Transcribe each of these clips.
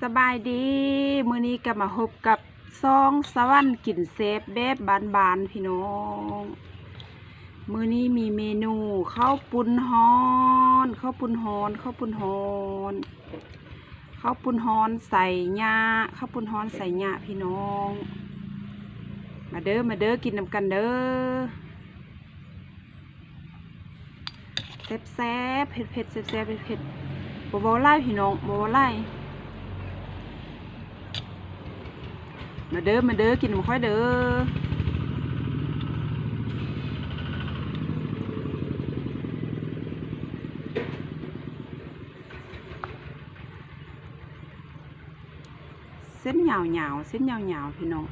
ສະບາຍດີ ມື້ນີ້ກໍມາພົບກັບຊ່ອງສະຫວັນກິນແຊບແບບບ້ານໆ ພີ່ນ້ອງ. ມື້ນີ້ມີເມນູເຂົ້າປຸ້ນຮ້ອນ ເຂົ້າປຸ້ນຮ້ອນ ເຂົ້າປຸ້ນຮ້ອນ ເຂົ້າປຸ້ນຮ້ອນໃສ່ຫຍ້າ ເຂົ້າປຸ້ນຮ້ອນໃສ່ຫຍ້າ ພີ່ນ້ອງ. ມາເດີ ມາເດີ ກິນນຳກັນເດີ. ແຊບໆ ເຜັດໆ ແຊບໆ ເຜັດໆ ບໍ່ເວົ້າຫຼາຍພີ່ນ້ອງ ບໍ່ເວົ້າຫຼາຍ. ມາເດີ ມາເດີ ກິນນຳຂ້ອຍເດີ. ເສັ້ນຍາວໆ ເສັ້ນຍາວໆ ພີ່ນ້ອງ.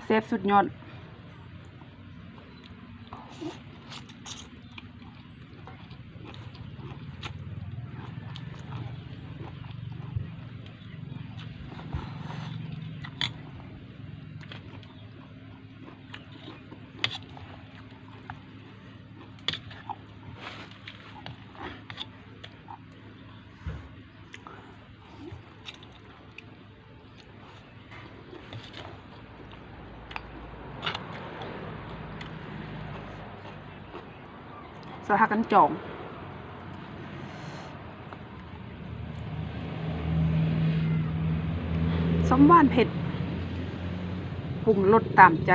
ແຊບສຸດຍອດ. ຊອຍຫາກັນຈອງ ສົ້ມຫວານເຜັດ ປຸງລົດຕາມໃຈ.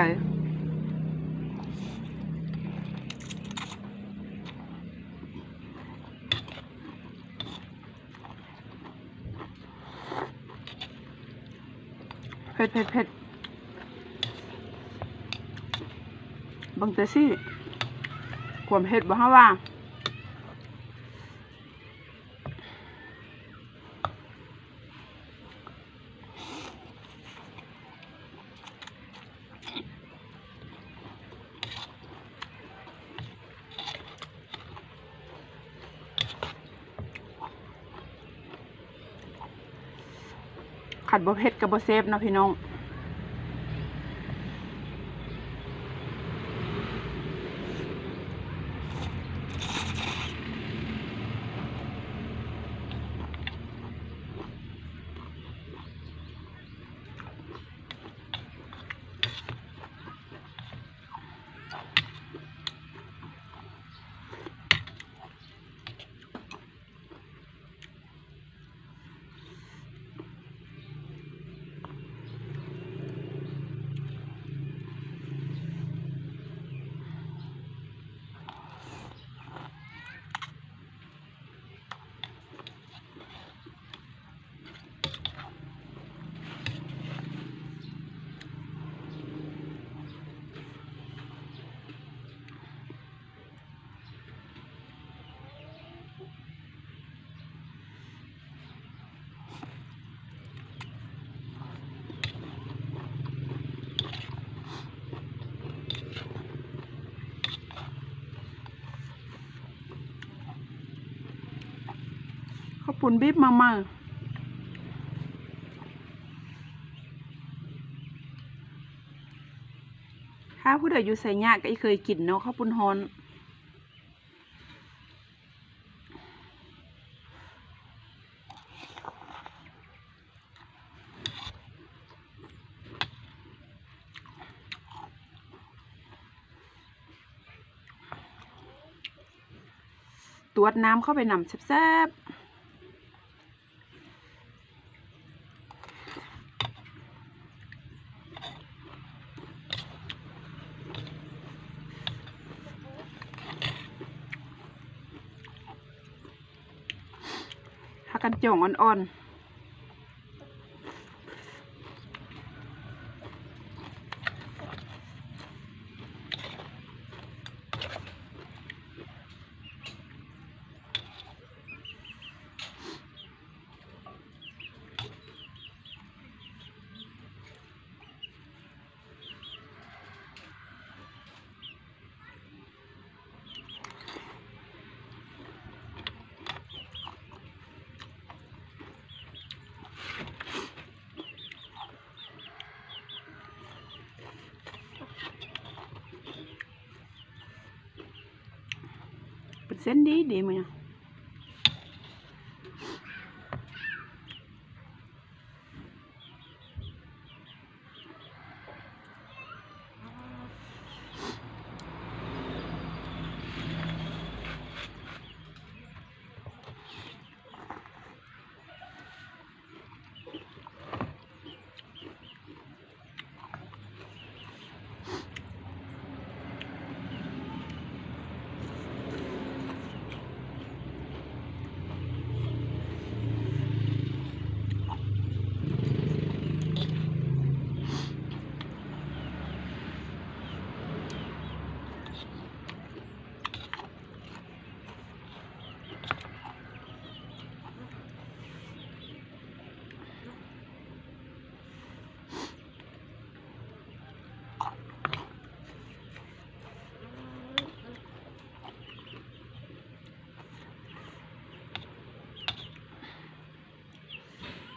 ເຜັດ ເຜັດ ເຜັດ ເບິ່ງແຕ່ຊີ້ ຄວາມເຜັດບໍ່ ເຮົາວ່າ. ຄັນບໍ່ເຜັດກໍບໍ່ແຊບເນາະພີ່ນ້ອງ. ເຂົ້າປຸ້ນບີບມາໃໝ່. ຖ້າຜູ້ໃດຢູ່ໄຊຍະກໍເຄີຍກິນເນາະ ເຂົ້າປຸ້ນຮ້ອນ. ຕວດນ້ຳເຂົ້າໄປນຳ ແຊບໆ. ພາກັນຈ່ອງອ່ອນໆ. ເ ເສັ້ນດີດີມື້ນີ້.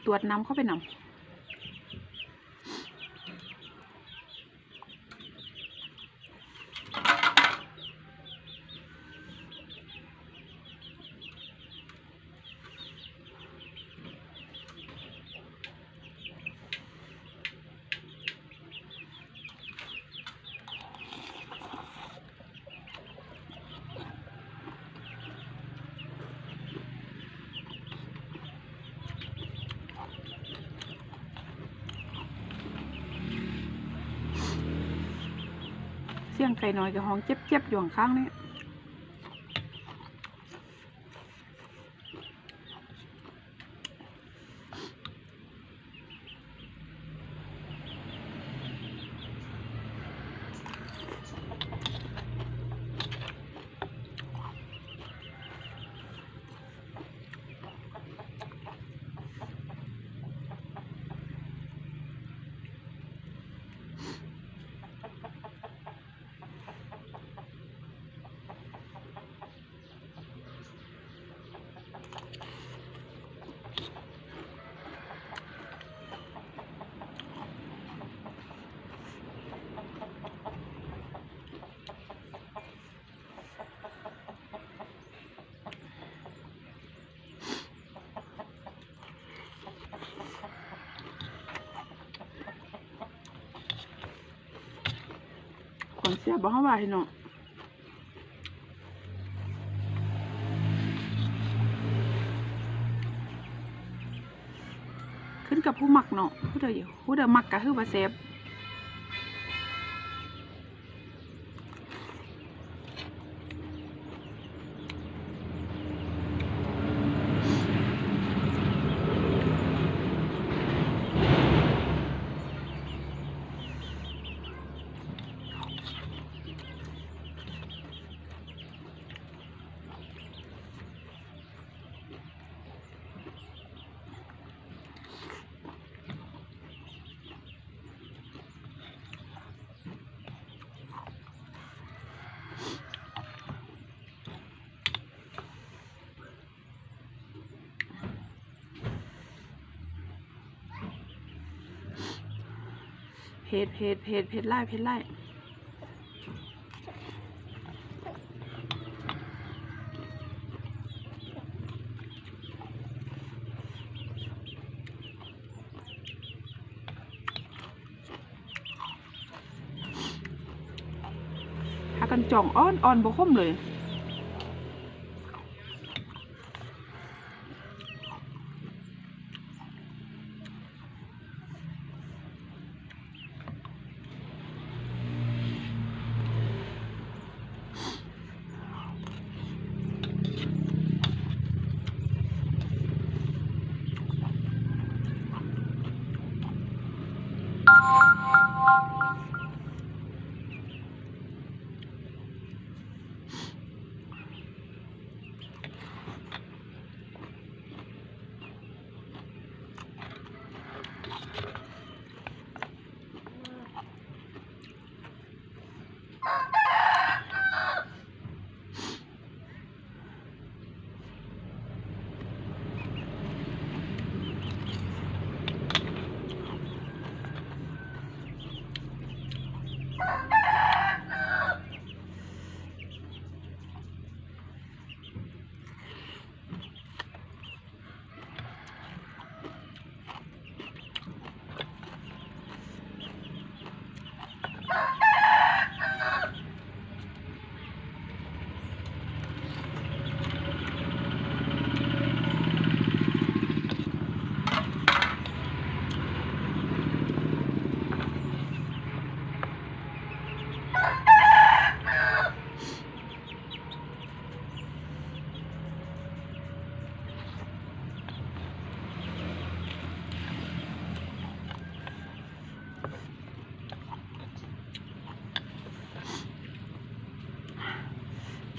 ຕວດນ້ຳເຂົ້າໄປນຳ. ສຽງໄກ່ນ້ອຍກໍຮ້ອງເຈັບໆຢູ່ຂ້າງໆນີ້. ຄວາມແຊບບໍ່ເຮົາວ່າພີ່ນ້ອງ ຂຶ້ນກັບຜູ້ມັກເນາະ ຜູ້ໃດ ຜູ້ໃດມັກກໍຄືວ່າແຊບ. ເຜັດ ເຜັດ ເຜັດ ເຜັດຫຼາຍ ເຜັດຫຼາຍ. ພາກັນຈ່ອງອ່ອນໆ ບໍ່ຂົມເລີຍ.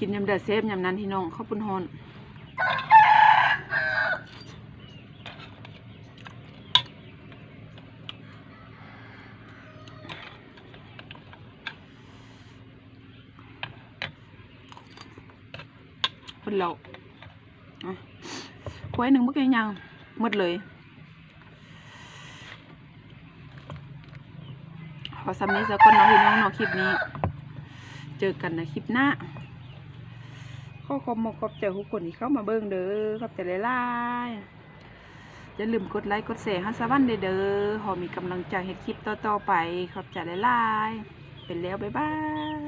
ກິນຍາມໃດແຊບຍາມນັ້ນພີ່ນ້ອງ ເຂົ້າປຸ້ນຮ້ອນ. ເພິ່ນເລົ່າ ອະ ຖ້ວຍໜຶ່ງບັກໃຫຍ່ໆ ໝົດເລີຍ. ຂໍສ່ຳນີ້ຊະກ່ອນເນາະພີ່ນ້ອງເນາະ ຄລິບນີ້ ເຈີກັນໃນຄລິບໜ້າ. ຂໍຂອບມົກຂອບໃຈທຸກຄົນທີ່ເຂົ້າມາເບິ່ງເດີ ຂອບໃຈຫຼາຍໆ. ຢ່າລືມກົດໄລກົດແຊໃຫ້ສະຫວັນແດ່ເດີ ຂໍມີກຳລັງໃຈເຮັດຄລິບຕໍ່ໆໄປ. ຂອບໃຈຫຼາຍໆ ໄປແລ້ວ ບາຍບາຍ.